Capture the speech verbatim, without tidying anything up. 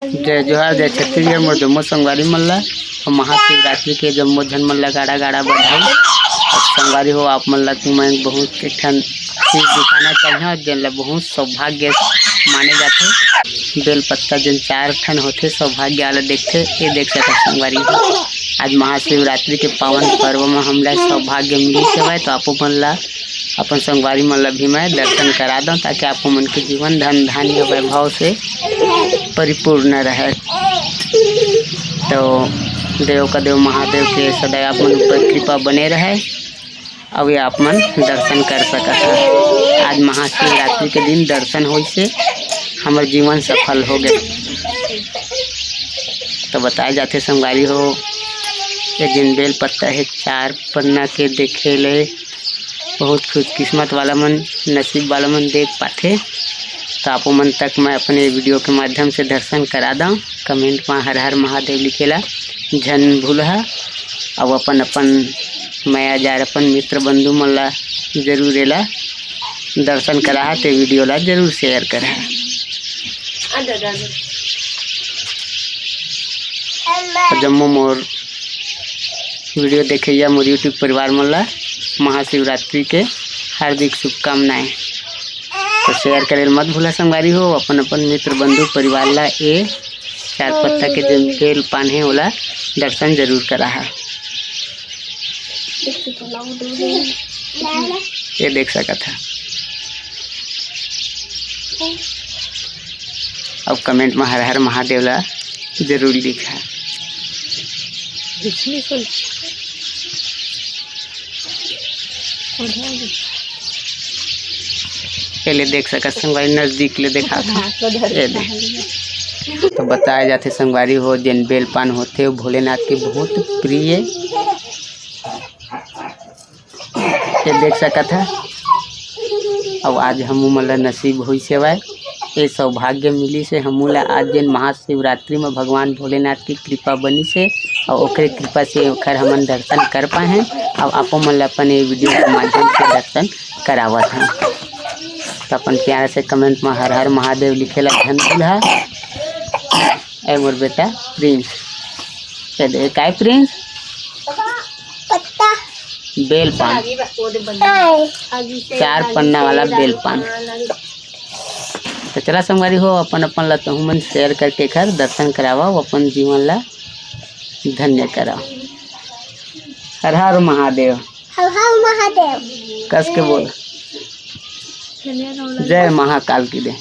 जय जोहार, जय छत्तीसगढ़, मोर जम्मो संगवारी मन ला अउ महाशिवरात्रि के जम्मो झन मन ला गाड़ा गाड़ा बधाई। अउ संगवारी हो, आप मन ला मैं बहुत एक ठन चीज दिखाना चाहूँ, जेन ला बहुत सौभाग्य माने जाथे। बेल पत्ता जेन चार ठन होथे, सौभाग्य वाला देखथे, ये देख सकत संगवारी हो। आज महाशिवरात्रि के पावन पर्व में हमला सौभाग्य मिलिस हवय, तो आपो मन ला, अपन संगवारी मन ला भी मैं दर्शन करा दंव, ताकि आपो मन के जीवन धन धान्य वैभव से परिपूर्ण रहे। तो देव का देव महादेव के सदैव आप मन ऊपर कृपा बने रहे, अउ ये आप मन दर्शन कर सकत हव। आज महाशिवरात्रि के दिन दर्शन होइस हे, हमर जीवन सफल हो गए। तो बताए जाथे संगवारी हो, ये जेन बेल पत्ता हे चार पन्ना के, देखे ले बहुत खुशकिस्मत वाला मन, नसीब वाला मन देख पाथे। तो आपो मन तक मैं अपने वीडियो के माध्यम से दर्शन करा दंव। कमेंट में हर हर महादेव लिखेला झन भूलहा, अउ अपन अपन मया जार, अपन मित्र बंधु मन ला जरूर एला दर्शन कराहा, ते वीडियो ला जरूर शेयर कराहा। जम्मो मोर वीडियो देखइया मोर YouTube परिवार मन ला महाशिवरात्रि के हार्दिक शुभकामनाएं। तो शेयर करे ल मत भूला संगवारी हो, अपन अपन मित्र बंधु परिवार ला ए चार पत्ता के जेन बेल पान हे ओला दर्शन जरूर कराहा। ये देख सकत हा। अब कमेंट में हर हर महादेव ला जरूर लिखा। पहले देख सकत संगवारी, नजदीक ले देखा था। ये देख। तो बताया जाथे संगवारी हो, जेन बेल पान होथे वो भोलेनाथ के बहुत प्रिय। ये देख सकत हा। अउ आज हमू मन ला नसीब होइस हवय, ये सौभाग्य मिलिस हे हमू ला। आज जेन महाशिवरात्रि में भगवान भोलेनाथ की कृपा बनिस हे, अउ ओकरे कृपा से ओखर हमन दर्शन कर पाए हैं। अउ आपो मन ला अपन ये वीडियो के माध्यम से दर्शन करावत हैं। तो अपन प्यार से कमेंट में हर हर महादेव लिखे ला झन भूलहा। ए मोर बेटा प्रिंस, ये दे, काय प्रिंस? पत्ता। बेल पान। चार पन्ना वाला बेल पान। तो चला संगवारी हो, अपन अपन ला तहु मन शेयर करके एखर दर्शन करावा, अपन जीवन ला धन्य करावा। हर हर महादेव। हर हर महादेव। कस के बोल। जय महाकाल की दे।